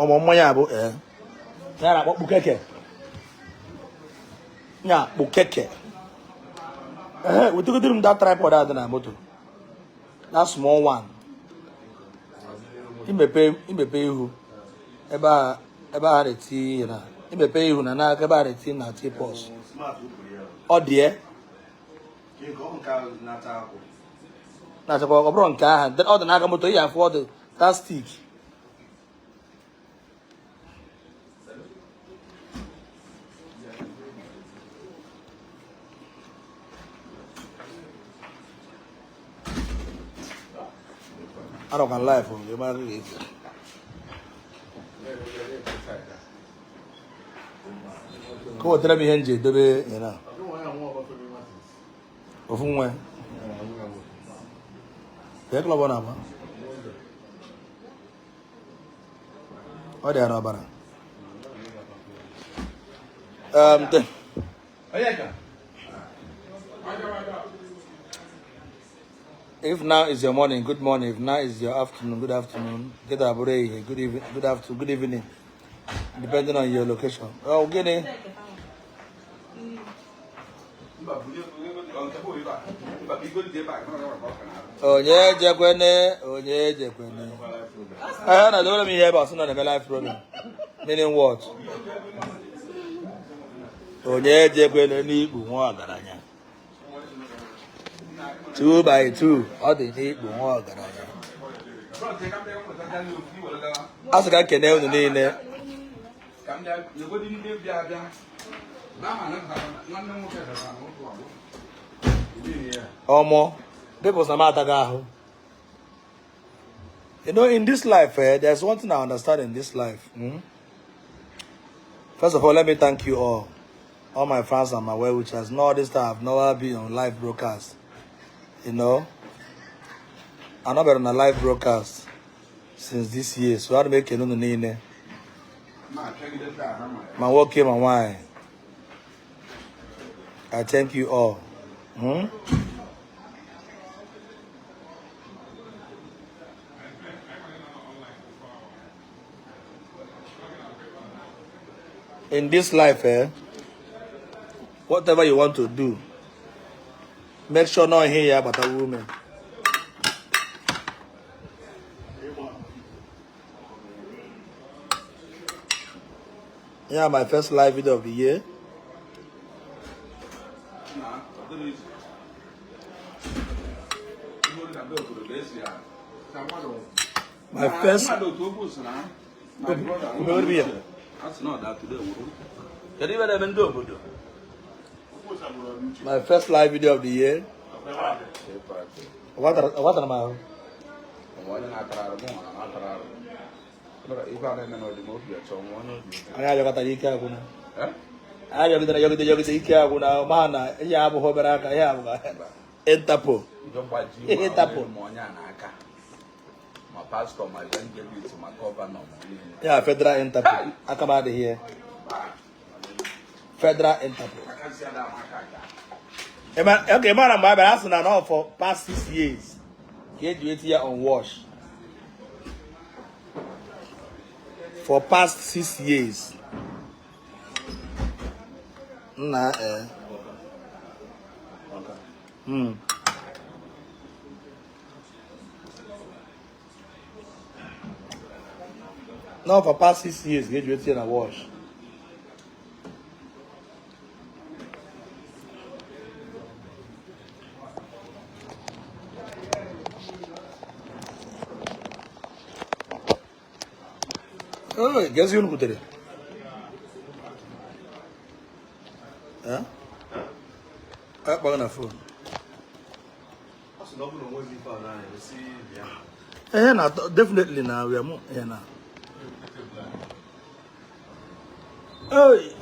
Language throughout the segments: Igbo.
Ọmụ mmanya bụ ee ya na-akpọ kpukeke, ya kpukeke. Ee, wetegodiri m that tripod a dị na moto, that small one. Imepe ihu ebe a, ebe a na-eti ihe na imepe ihu na n'aka ebe a na-eti na ti pọs ọ dị e na-achakwa. Ọ bụrụ nke ahụ ọ dị n'aka moto ihe afọ ọ dị that stick. Anọkwa live ebe a ga-esi ka o wetara m ihe m ji edobe ya na ofu nwa ya club ọ na-agba ọ dị ya n'ọbara. If now is your morning, good morning. If now is your afternoon, good afternoon. Get a break, good evening, good afternoon, good evening, depending on your location. Oh, gịnị? Onye jekwene, onye jekwene. Ee, na dewere m ihe ebe a sị na na-eme live program. Meaning what? Onye jekwene n'ikpu nwa ọgaranya. 2 by 2 ọ dị n'ikpu nwa ọgaranya. A sị ka m kene unu niile. Omo, people sị na m atago ahụ. You know, in this life, there's one thing I understand in this life. First of all, let me thank you all my fans and my well-wishers. Not this time, I've never been on live broadcast. I've not been on a live broadcast since this year. So I make unu niile. Ma nwoke ma nwanyị. I thank you all. In this life, whatever you want to do, make sure not here but a woman. Yeah, my first live video of the year. My first. My first live video of the year. What am I? Anyị ayọkọtara ike agwụna. Anyị ayọgidere yọgide yọgide ike agwụna ma na ihe abụghị obere aka ihe abụghị Interpol. Interpol. Ma pastọ, ma evangelist, ma gọvanọ, ma niile. Ya federal Interpol. Aka m adịghị ya. Federal Interpol. Okay, mara mgbe a bịara asị na nọ for past 6 years ka eji eti ya on wash. For past 6 years. Nna eh. Now for past 6 years, ka eji eti ya na wash. Oh, guess unu butere? Eh? Akpọghị na phone. Eh, na definitely na we are more here now. Hey.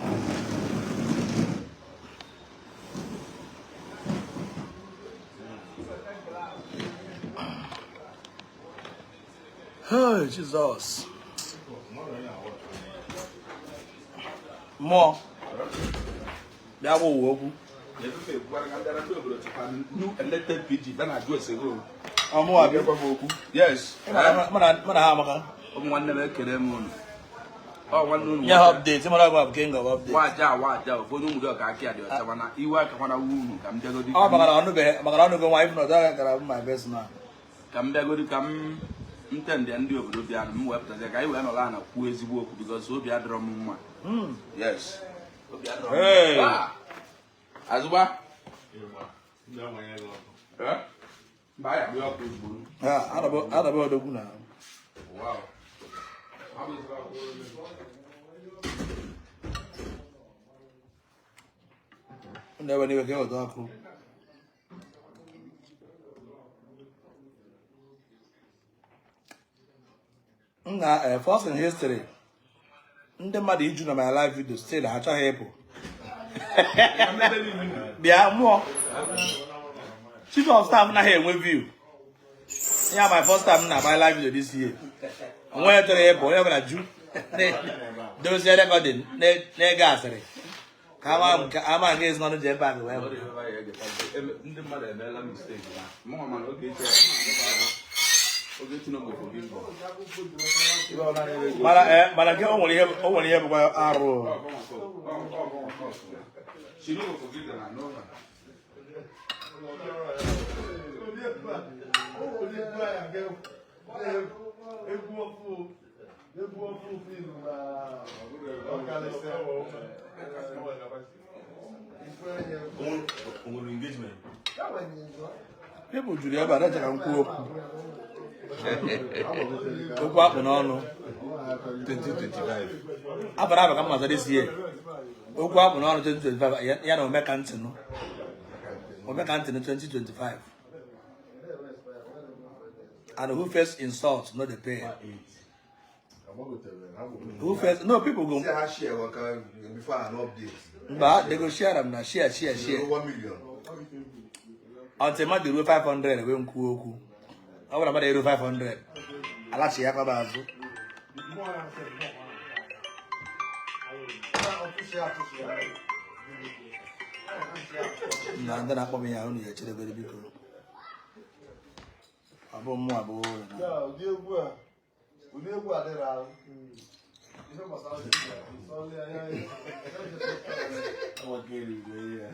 Hey, Jesus. Mmụọ. Bịa gwa ụwa okwu. New elected PG bịa na-ajụ ese go. Ọmụwa bịa. Gwa m okwu. Yes. Mụ na ha amaka. Ụmụ nwanne m, ekele m unu. Ọ nwanne unu Nye ha update, mara agwa bụ king of update. Waja waja ụfọdụ ụmụ gị ọka aka ya dị ọcha mana iwe aka mana wu unu ka m bịagodi. Ọ maka na ọnụbeghị, maka na ọnụgo nwa, if not, ọ gara bụ my best man. Ka m bịagodi ka m ntendị ndị obodo bịa m wee pụtazie ka anyị wee nọrọ ana kwuo ezigbo okwu because obi adịrọ m mma. Yes. Obi adịrọ m Hey. mma. Ah! Azụgba. Eh? Mba, anyị agbụ ya ọkụ ozugbo. Ya, adaba odogwu na. Wow. Ndị ebe n'iwe ka eweta ọkụ. Nna, first in history, ndị mmadụ iju na my live video still ha achọghị ịpụ. Bịa mụọ. Chief of staff naghị enwe view. Ya my first time na my live video this year. Onwe chọrọ ịpụ, onye ọbụla ju. Dozie recording na-ege asịrị. Ka ama nke ezinụlọ ji ebe a wee bụ. Ndị mmadụ emeela mistake na mụnwa mana Ogechi Ogechi no go forgive them. Mana mana nke o nwere ihe bụkwa arụ. She no go forgive them, I know her. People juru ebe a na-eche ka m kwuo okwu. Okwu akpụ n'ọnụ. 2025. Afọ na-abụ ka m mazara isi ya. Okwu akpụ n'ọnụ 2025 ya na omeka ntị nụ. Omeka ntị nụ 2025. And who first insult no dey pay. Who first? No, people go. See how share work before an update. Mba, they go share am na share share share. 1 million. Until mmadụ ruo 500 wee kwuo okwu. Ọ bụrụ na mmadụ eruo 500, alachi ya kwaba azụ. Na ndị na-akpọ m ya unu ya echerebere biko. Ọ bụ mmụọ abụọ na. Ya, ụdị egwu a, ụdị egwu a dịrị ahụ. Ihe gbasara nsọlị anya ya.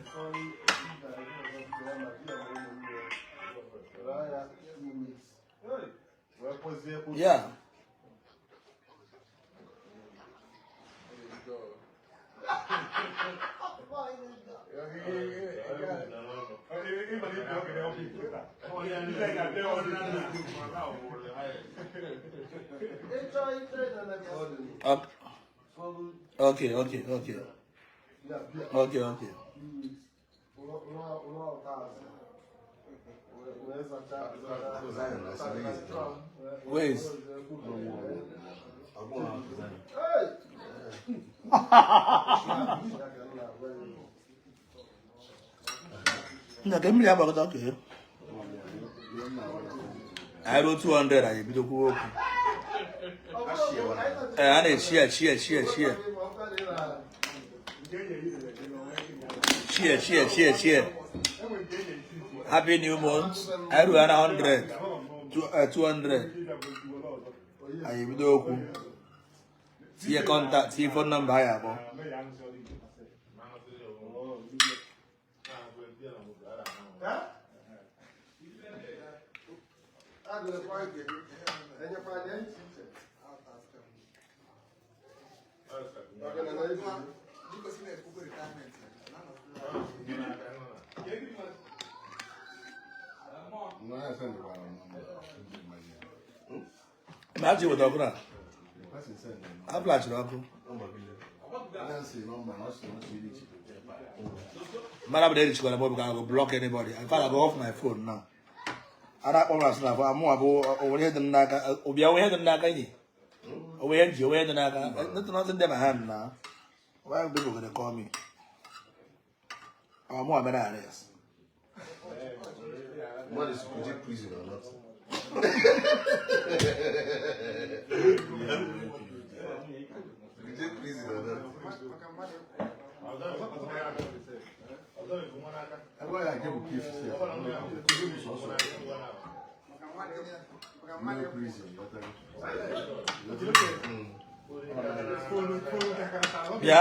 Nsọlị wee kpọzie okwu. Yeah. Okay. Okay. Wait. Nna ka mmiri agbakọta oke. Anyị ruo 200 anyị ebido kwuo okwu. Ee, a na-echi ya chi ya chi ya chi ya. Chi ya chi ya chi ya chi ya. Happy new month. Anyị ruo na 100, 200. Anyị ebido okwu. Tinye contact, tinye phone number anyị akpọ. Ma a ji weta ọkụ na. A flashịrị ọkụ. Mara bụ na erichikwara m obi ka I go block anybody. In fact, I go off my phone now. A na-akpọ m asị na afọ amụ abụ onwere ihe dị m n'aka. Obi onwe ihe dị m n'aka enyi. Onwe ihe nji onwe ihe dị n'aka. Nothing nothing dey my hand now. Why people gonna call me? Ọ mụ mere arrest. What is Kuje prison or not? Kuje prison or not? Why I give a gift? Kuje is also no prison. But Bịa.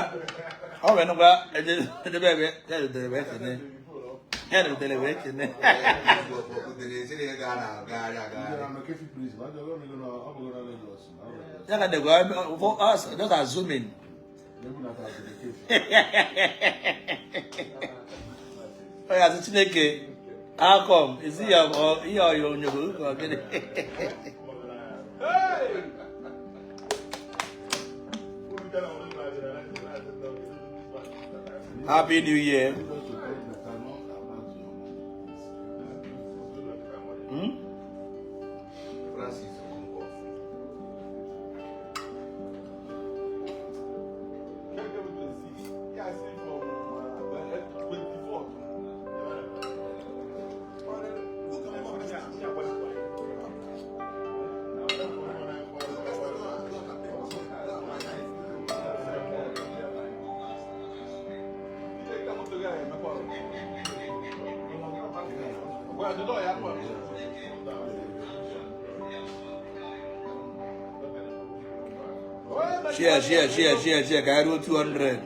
Ọ bụ enugwa edebe ebe ya rutere wee kene. Ya rutere wee kene. Ya ka na-egwe just assuming. Ọ ya sị Chineke, how come? Is it your ihe ọyọ onyogo ka ọ gịnị? Happy New Year. Hmm? Share, share, share, share, share. Ka anyị ruo 200.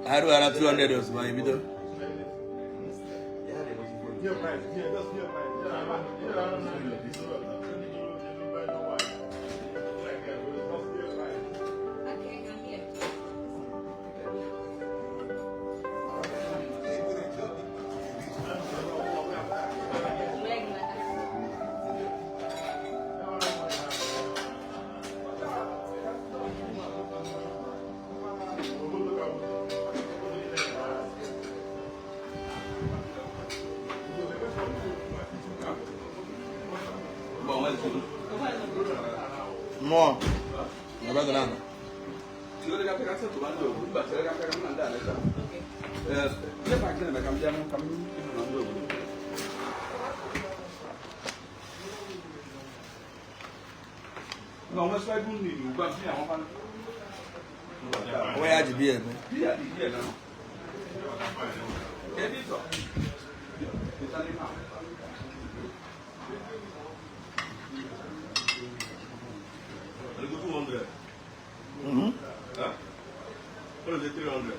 Anyị ruo 200 ozugbo anyị bido. Okay, I'm here. Mmụọ. Ebe dị n'ala. Onwe ya ji biya eme. Mhm. What is it, 300?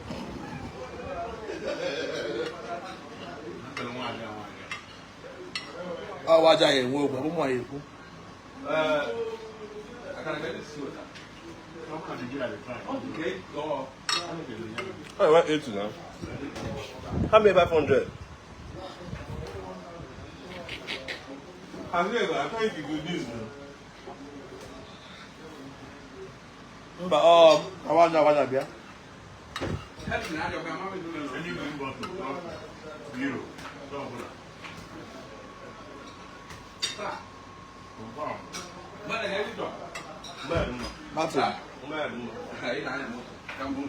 Ọ wa aja ya enwe okwu, ọ bụ mụ ya ekwu. Oh, 180 now. How many 500? I can't be good news now. Mba, ọ awa aja awa aja bịa. Any green bottle, zero. Martin,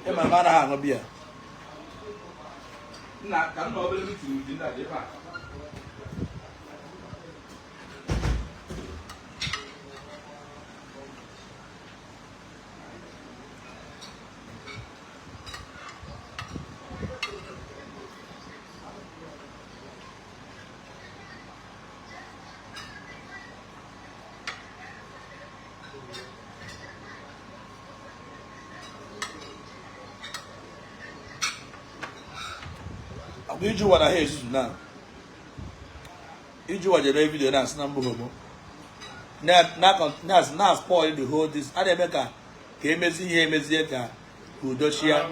ị ma na m anaghị aṅụ biya. Nna ka m nọ obere meeting with ndị a ebe a. Agwa iji ụwa na ha ezuzu na iji ụwa jere video na asị na mbụ homo na na spoil the whole this a na-eme ka ka emezi ihe emezie ka udo chia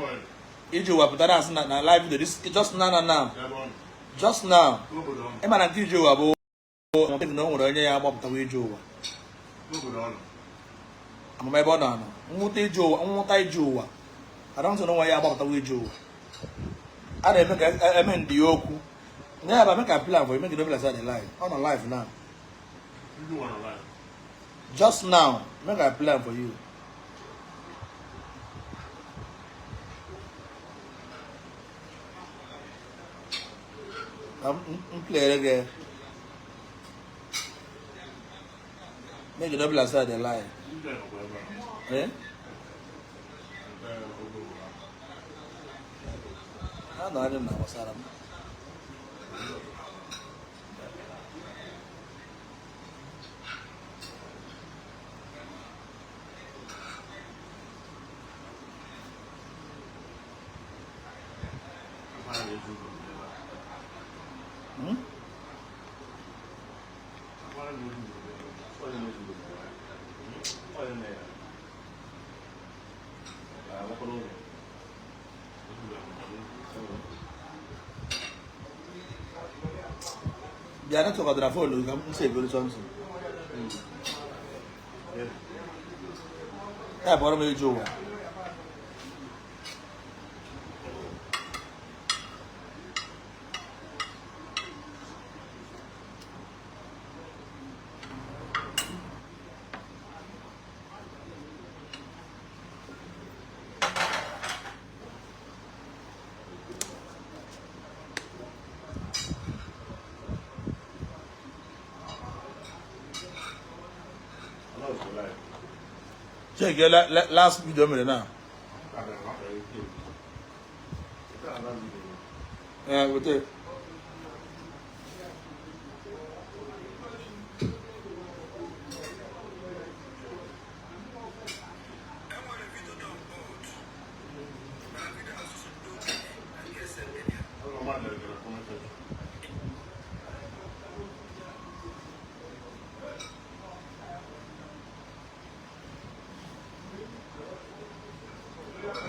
iji ụwa pụtara asị na na live video this just now now now just now. Ị ma na nke iji ụwa bụ na o nwere onye ya agbapụtawa iji ụwa amama ebe ọ nọ nwụta iji ụwa nwụta iji ụwa adọntụ na onwe ya agbapụtawa iji ụwa a na-eme ka eme ndị ya okwu na ya bụ eme ka plan for make no be like say I dey lie ọ nọ live now just now make I plan for you. Ka m playere gị make no be like say I dey lie. Eh? Ha nọ anya na gbasara m. Bịa network ọdara phone ka m si ebere something. Ya bụrụ m ije ụwa. Check your last video mere na. Eh, wete.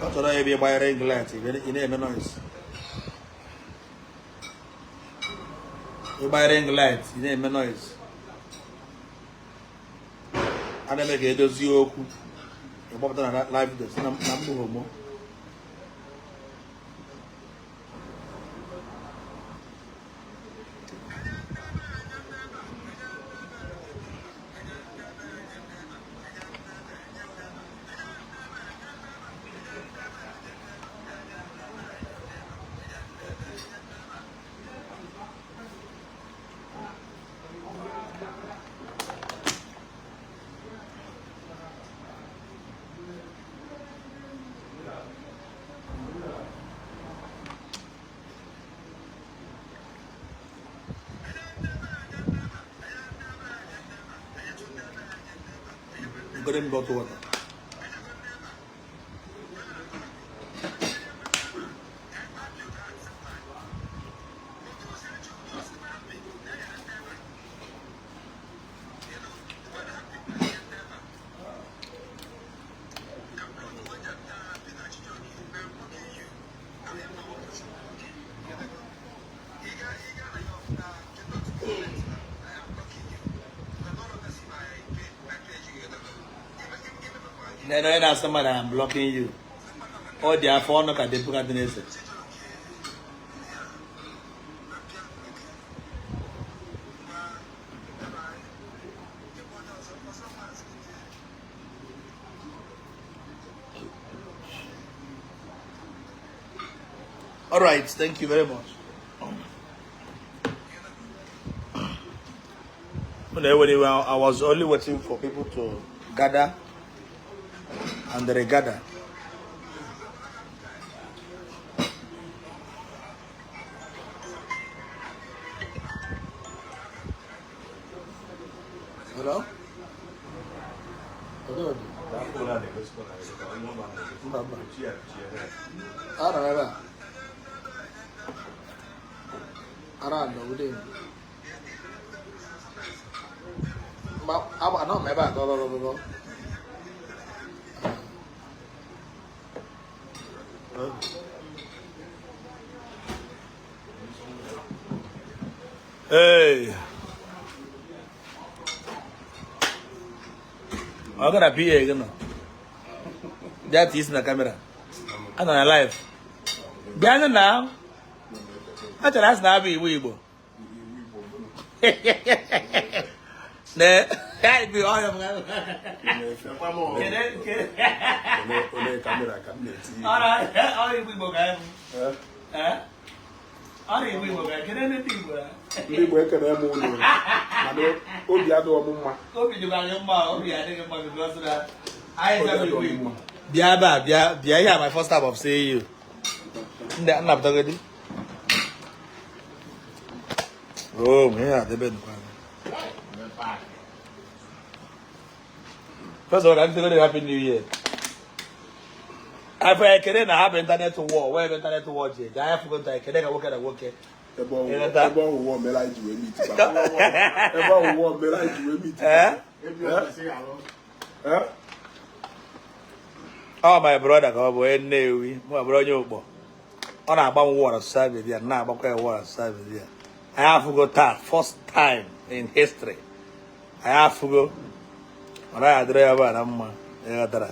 Ọ chọrọ ebe ị gbanyere ring light, ị na-eme noise. Ị gbanyere ring light, ị na-eme noise. A na-eme ka edozie okwu. Ị gbapụta na live video si na mbụ homo. Goro m bottle water. Then onye na-asị mmadụ, "I'm blocking you." Ọ dị afọ ọnụ ka Nebukadneza. All right, thank you very much. Anyway, I was only waiting for people to gather and regather. Hello? Hello? Mba, mba. Ara ebe a. Ara anọgide m. Mba, anọ m ebe a gọ gọ gọ gọ. Hey. Ọ gara PA gị nọ. Bịa tee isi na camera. Anọ na live. Bịa nụ na. A chọrọ asị na abụ Igbo Igbo. Ne, bi ọyọ m. Kene kene. Ole camera ka m na-eti. Ọrụ Igbo Igbo ka anyị bụ. Eh? Ọrụ Igbo Igbo ka kene ndị Igbo. Ndị Igbo, ekene m unu, mana obi adịghị m mma. Obi dịkwa gị mma, obi adịghị mma because na anyị zara Igbo Igbo. Bịa ebe a, bịa bịa ihe a, my first time of seeing you. Ndị nnapụtagodi. Oh, ihe a debe nnukwu. First of all, I'm saying Happy New Year. Afọ ekele na ha bụ internet war, wee bụ internet war ji eje anya fụgo nta ekele ka nwoke na nwoke. Ebe Ịghọta? ọwụwa mere anyị ji wee meet. Ebe ọwụwa mere anyị ji wee meet. Ee? Eh? Ọ my brother ka ọ bụ onye Nnewi, mụ abụrụ onye Ụkpọ. Ọ na-agba m war na social media, na-agbakwa ya war na social media. Anyị afụgo taa, first time in history. Anyị afụgo, ọ naghị adịrị ya ebe a na mma, ịghọtara?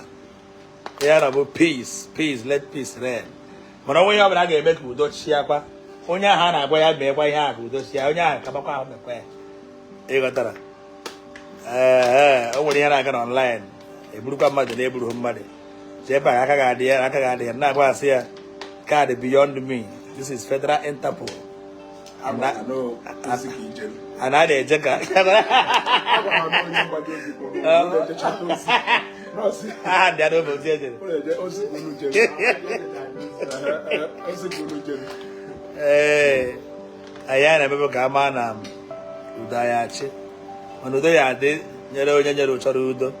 Ya na bụ peace, peace, let peace reign. Mana onwe ihe ọbụla a ga-eme ka udo chiakwa, onye ahụ a na-agwa ya meekwa ihe ahụ ka udo chia, onye ahụ kabakwa ahụ mekwa ya. Ịghọtara? Ee, o nwere ihe na-aga na online, eburukwa mmadụ na-eburughị mmadụ. Jee aka ga-adị ya, aka ga-adị ya, na-agwa asị ya card beyond me. This is federal Interpol. Agwara na ozi ka ijere. A na eje ka Agwara na onye mgbaji ozi kpọrọ unu ejechata ozi. Nọọsụ, aha ndị a n'obe ozi ejere. unu eje ozi ka unu jere. Ozi ka unu jere. Ee, anyị a na-emebe ka a maa na udo anyị achị, mana udo ya adị nyere onye nyere ụchọrọ udo.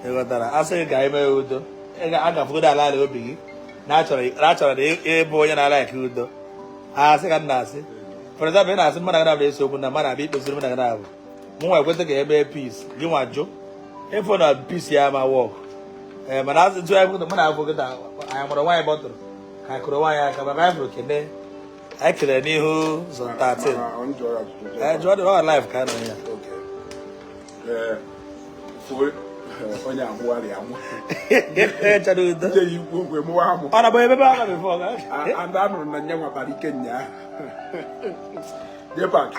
Ịghọtara? A sị gị ka anyị mee udo, a ga-afụgodo ala ala obi gị na achọrọ na ịbụ onye na-ala eke udo. A sị ka m na-asị, for example, ị na-asị mmadụ agana abụ esi okwu na mmadụ abịa ikpeziri mmadụ agana abụ mụ nwa ekweta ka eme peace, gị nwa jụ ịfụ na peace ya ma work. Ee, mana azụ tụ anyị mụ na afọ kịta anyị mụrụ nwaanyị bọtụrụ ka anyị kụrụ nwaanyị aka maka anyị fụrụ kene anyị kelere n'ihu zone 13. Ma ọ njọ ya ajụjụ. Ee, jụọ dị ọ live ka a nọ ya. Okay. Ee, fụ onye amụgharị amụ. Chọrọ udo. Nje ya ikwu okwu emụwa amụ. Ọ na-abụ ebe aka before. And anụrụ na nye nwabara ike nyaa. Jepak,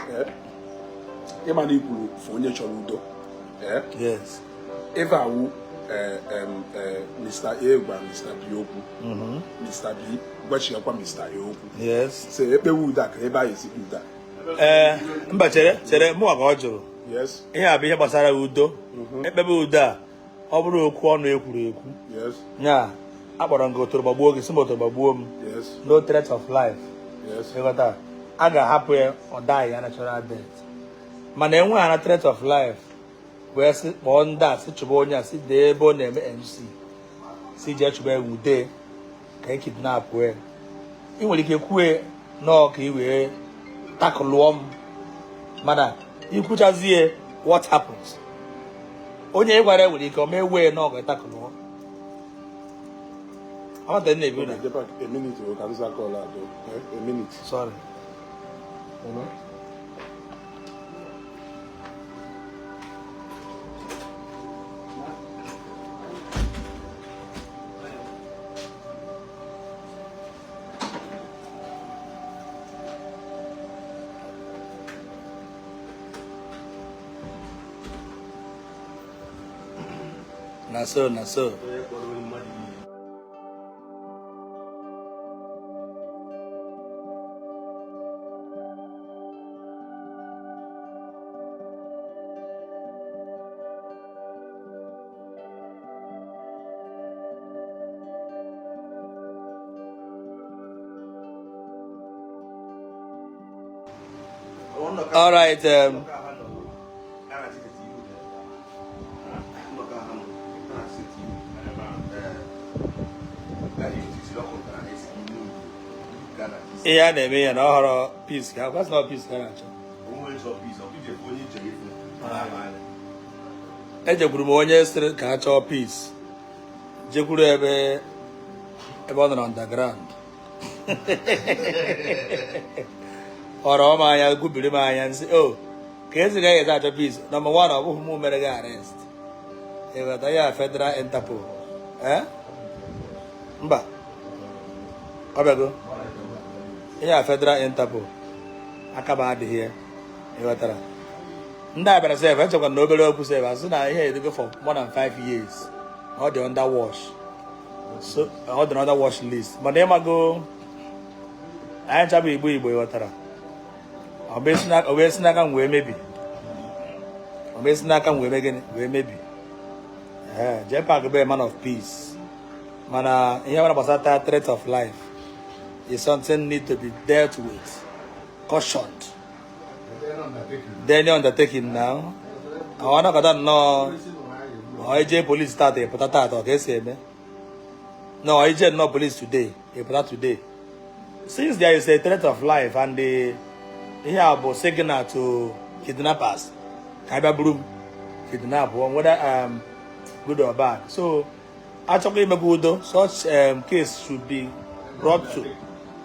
ịma na ikwuru fụ onye chọrọ udo. Eh? Yes. Ife awụ Mr. A gwa Mr. B okwu. Mr. B gwachiakwa Mr. A okwu. Yes. Sị ekpewe udo a ka ebe anyị esi udo a. Ee, mba, chere chere, mụnwa ka ọ jụrụ. Yes. Ihe a bụ ihe gbasara udo. Ekpebe udo a, ọ bụrụ okwu ọnụ ekwuru ekwu. Yes. Nya, akpọrọ m gị otoro gbagbuo gị, sị m otoro gbagbuo m. Yes. No threat of life. Yes. Ịghọta? A ga-ahapụ ya ọ die ya natural death. Mana enwe ha na threat of life wee sị kpọọ ndị a sị chụba onye a, sị dee ebe ọ na-eme MC, si jee chụba ya ude ka e kidnap ya. Ị nwere ike kwue nọọ ka ị wee takụlụọ m, mana ikwuchazie what happens? Onye ị gwara ya nwere ike ọ mee wee nọọ ka ị takụlụọ. Amata na-ebi na. Okay, Jepak, a minute, o ka m zaa call a do. A minute. Sorry. Hello? Na so, na so. All right. Ihe a na-eme ya na ọ họrọ peace ka akwasị na peace ka a na-achọ. Ejekwuru m onye sịrị ka a chọọ peace, jekwuru ebe ebe ọ nọ na underground, ọrọ m anya gubiri m anya nsị o ka esi ga ezi achọ peace. Number one, ọ bụghị mụ mere gị arrest, ịghọta ya? Federal Interpol, eh? Mba, ọ bịago ihe a federal Interpol aka m adịghị ya, ịghọtara? Ndị a bịara sef echekwa na obere okwu sef asị na ihe edogo for more than 5 years, ọ dị under watch, so ọ dị under watch list. Mana ịmago anyị ncha bụ Igbo Igbo, ịghọtara? Ọ wee si n'aka m wee mebi, ọ wee si n'aka m wee mee gịnị, wee mebi. Ee, Jepak bụ a man of peace, mana ihe ọbụla gbasara threat of life is something need to be dealt with, cautioned. Then undertaking now ọ nọkọta nnọọ, ọ eje polisi tata, ịpụta tata, ọ ka esi eme. No, ije nnọọ police today, ịpụta today. Since there is a threat of life and the ihe a bụ signal to kidnappers ka a bịa buru m kidnap one, whether good or bad. So achọkwa imekwa udo, such case should be brought to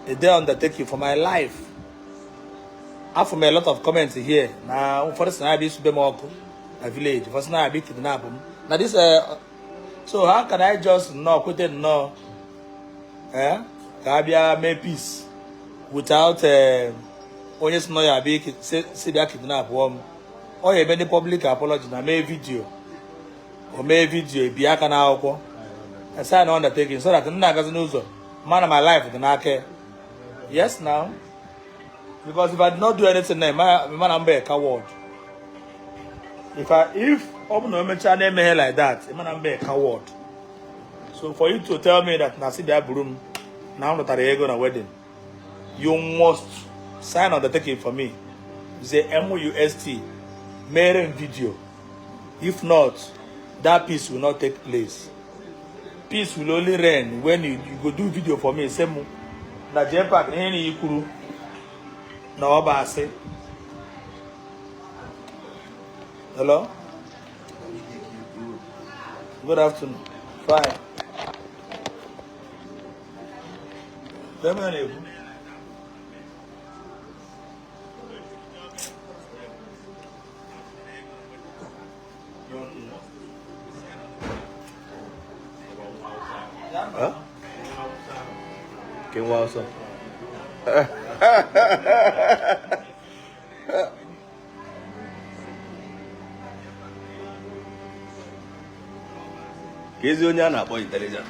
a day undertaking for my life. Afụ m a lot of comments here na ụfọdụ sị na ya bịa isube m ọkụ na village, ụfọdụ sị na ya bịa kidnap m na this so how can I just nnọọ kwete nnọọ ka a bịa mee peace without onye si nọ ya abịa si bịa kidnap m? Ọ ya eme ndị public apology na mee video, o mee video, ebi aka n'akwụkwọ, sign undertaking, so that m na-agazi n'ụzọ mana my life dị n'aka ya. Yes now, because if I did not do anything now, mana m bụ a coward. If ọ bụ na o mechaa na-emeghe like that, mana m bụ a coward. So for you to tell me that na si bịa buru m na m rụtara ego na wedding, you must sign undertaking for me. Say MUST mere m video. If not, that peace will not take place. Peace will only reign when you go do video for me, say mu na JPAC na ihe na ikwuru na ọ bụ asị. Hello, good afternoon. Fine. Ebe a na-ekwu. Huh? Ke nwa ọsọ. Ka ezi onye a na-akpọ intelligent.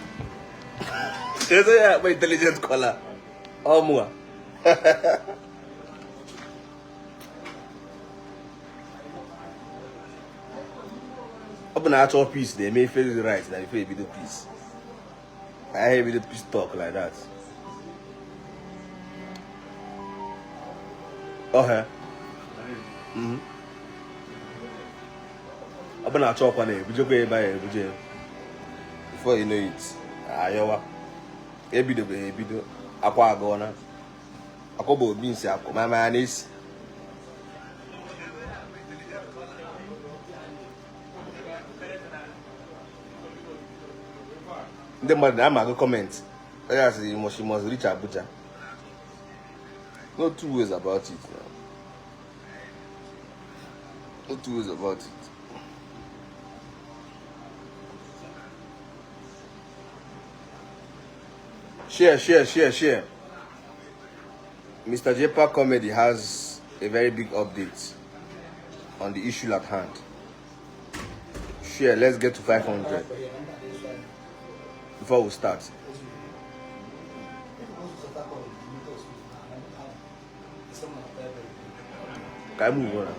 Ka ezi onye a na-akpọ intelligent caller. Ọ mụa. Ọ bụ na achọ peace na-eme ife dị right na ife ebido peace. Anyị ebido peace talk like that. Ọha. Ọ bụ na achọ ọkwa na-ebujekwa ebe anyị ebuje. Before you know it, ayọwa. Ebidobeghị ebido, akwa agụọna. Akwa bụ obi nsi akụ ma ya na-esi. Ndị mmadụ na-ama agụ comment. Onye asị you must reach Abuja. No two ways about it now. No two ways about it. Share, share, share, share. Mr. JPAC Comedy has a very big update on the issue at hand. Share, let's get to 500 before we start. Can I move on?